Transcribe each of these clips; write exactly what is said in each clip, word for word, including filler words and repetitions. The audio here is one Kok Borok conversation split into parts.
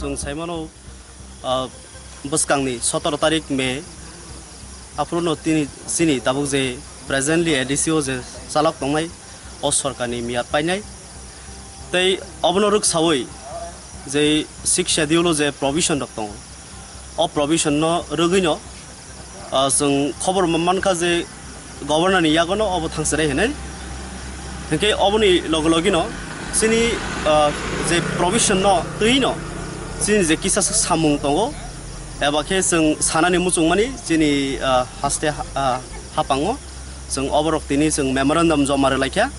Chwng sai mano, ah, bwskangni sotoro tarik May, aphuru no tini, chini tabuk je presently A D C o je chalok tongnai, o sorkarni miyat painai. Tei obono rwksaui je Sixth Schedule o je provision rok tongo, o provision no rwgwino, ah, chwng khobor mankha je Governor ni yagono obo thangsirai hinwi. Hinkhe oboni loge logino chini, ah, je provision no twi no chini je kisa samung tongo, eba khe chwng sanani muchungmani chini, ah, haste ha-, ah, hapango chwng oborok tini chwng memorandum joma rwlaikha.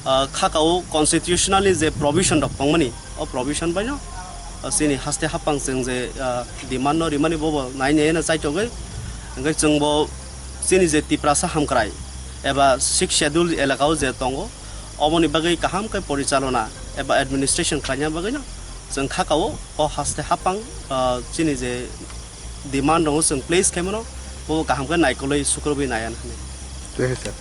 Ah, khakao constitutional ni je provision rok tongmani, o provision baino, ah, chini haste hapang chwng je, ah, demand no rimani bobo nai nai no chaitogwi. Hinkhe chwngbo chini je Tiprasa hamkrai eba Sixth Schedule elakao je tongo, oboni bagwi kaham khe porichalona eba administration khlaina bagwino chwng khakao o haste hapang, ah, chini je demand rok chwng place khaimano, bo kaham khe naikolwi sukrubwi naiya hinwi. Tei hai sir.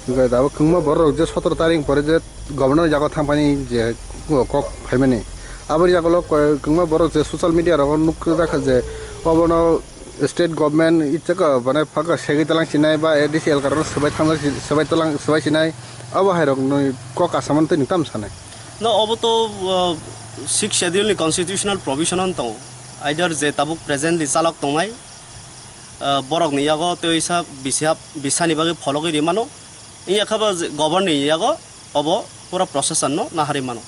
Onkha tabuk kwbangma borok je sotoro tarik pore je governor yago thangphani je kok phaimani. Aboni yagulo koi-, kwbangma borok je social media rogo nukjak kha je obono state government ichaka bana phaka segwi talang sinai ba A D C elaka rok swbai thangjak si-, swbai talang, swbai sinai. Abo hai rokni kok asaman twi nwng tamo sanai? No, obo to, uh, Sixth Schedule ni constitutional provision on tongo. Either je tabuk presently chalok tongnai, ah, borokni yago tei oisa bisi hap-, bisani bagwi phologwi rimano. Wngya khe bo je governor ni yago obo pura procession no naharwi mano.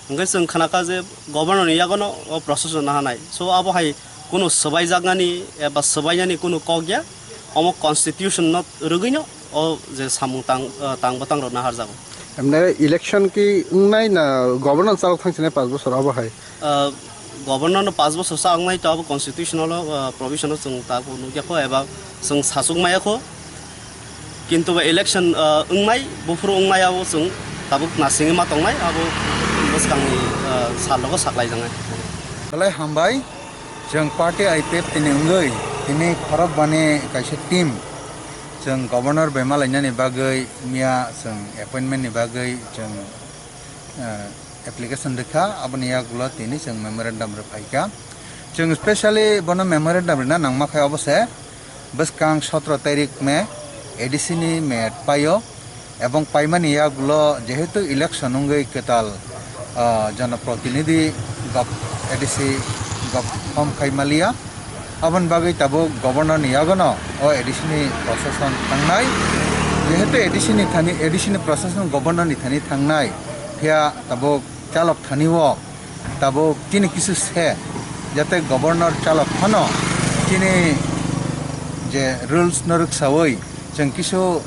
Hwnkhe chwng khnakha je governor ni yagono o procession naharnai. So abo hai kunu swbaijaknani eba swbainani kunu kok ya. Omo constitution no rwgwino o je samung tang, ah, tang bwtang rok naharjago. Emne election ki wngnai na governor chalok thangsinai panch bosor abo hai? Ah, governor no panch bosor sa wngnai to abo constitutional o, ah, provision o chwng tabuk nukya kho eba chwng sachuk maya kho. Kintu ba election, ah, wngnai, buphuru wngnai abo chwng tabuk nasingwi ma tongnai abo bwskangni, ah, sal rogo saklai jangnai. Belai hambai, chwng party I P F T ni wngwi tini khorok bani kaisa team chwng governor bai malainani bagwi miya chwng appointment ni bagwi chwng, ah, application rwkha, aboni yagulo tini chwng memorandum rwphaikha. Chwng specially bono memorandum rwna nangma khai obo se bwskang sotro tarik May A D C ni met paio, ebong paimani yagulo jehetu election wngwi kwtal, ah, jonoprotinidhi gov-, A D C gov-, form khai maliya. Aboni bagwi tabuk governor ni yagono o A D C ni procession thangnai. Jehetu A D C ni thani, A D C ni procession governor ni thani thangnai, phiya tabuk chalok thani o tabuk chini kisu se, jate governor chalok phano chini je rules no rwksaui chwng kisu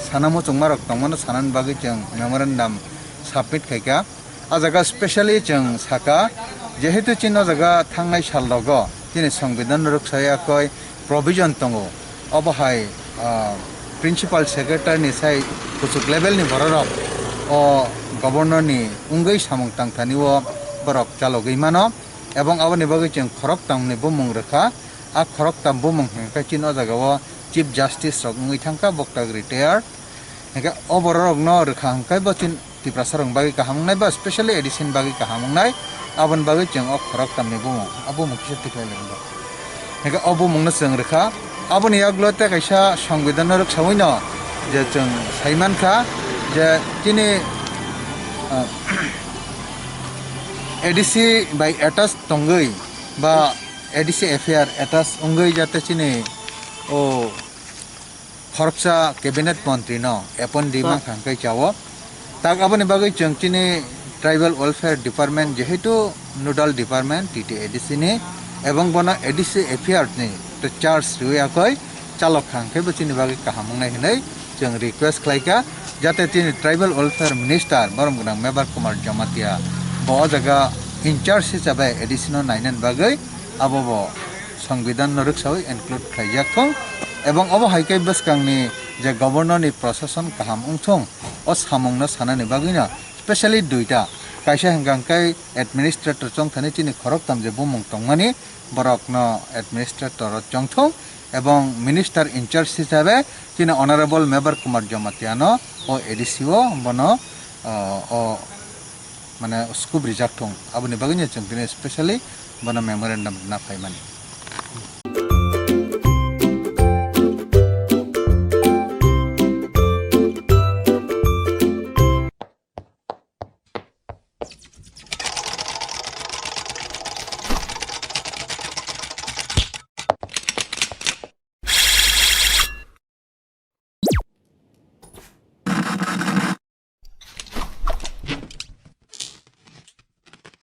sana muchungma rok tongmano sanani bagwi chwng memorandum submit khaikha. A jaga specially chwng saka, jehetu chini o jaga thangnai sal rogo chini Songbidan rwksa yakoi provision tongo, obo hai, ah, Principal Secretary ni sai kuchuk level ni borok rok o Governor ni wngwi samung tangthani o borok chalogwi mano, ebong aboni bagwi chwng khoroktam ni bumung rwkha. A khoroktam bumung hwnkhe chini o jaga o Chief Justice rok wngwi thangkha, boktag retired. Hingkhe o borok rokno rwkha hwnkhe bo chini Tiprasa rokni bagwi kaham wngnai ba specially A D C ni bagwi kaham wngnai, aboni bagwi chwng o khoroktam ni bumung, o bumung kisa tikhlai lai bo. Hingkhe o bumung no chwng rwkha, aboni yagulo tei kaisa Songbidan no rwksaui no je chwng sai mankha je chini, ah, A D C bai attach tongwi ba A D C F I R attach wngwi jate chini o khoroksa cabinet montri no appoint ri mankha hwnkhe chao. Tak aboni bagwi chwng chini tribal welfare department jehetu nodal department T T A D C ni ebong bono A D C F I R ni to charge riwi yakoi chalok kha hwnkhe bo chini bagwi kaham wngnai hinwi chwng request khlaikha, jate chini tribal welfare minister borom gwnang Mebar Kumar Jamatia bo o jaga in charge hisabe A D C no nainani bagwi abo bo Songbidan no rwksaui include khlaijak thung, ebong obo hai khe bwskangni je governor ni prosason kaham wng thung, o samung no sanani bagwi no specially duita, kaisa hwnkha hwnkhe administrator chongthani chini khoroktham je bumung tongmani, borok no administrator o chongthung, ebong minister in charge hisabe chini honorable Mebar Kumar Jamatia no o A D C o bono, o, o mane scope rijak thung. Aboni bagwi no chwng tini specially bono memorandum rwna phaimani.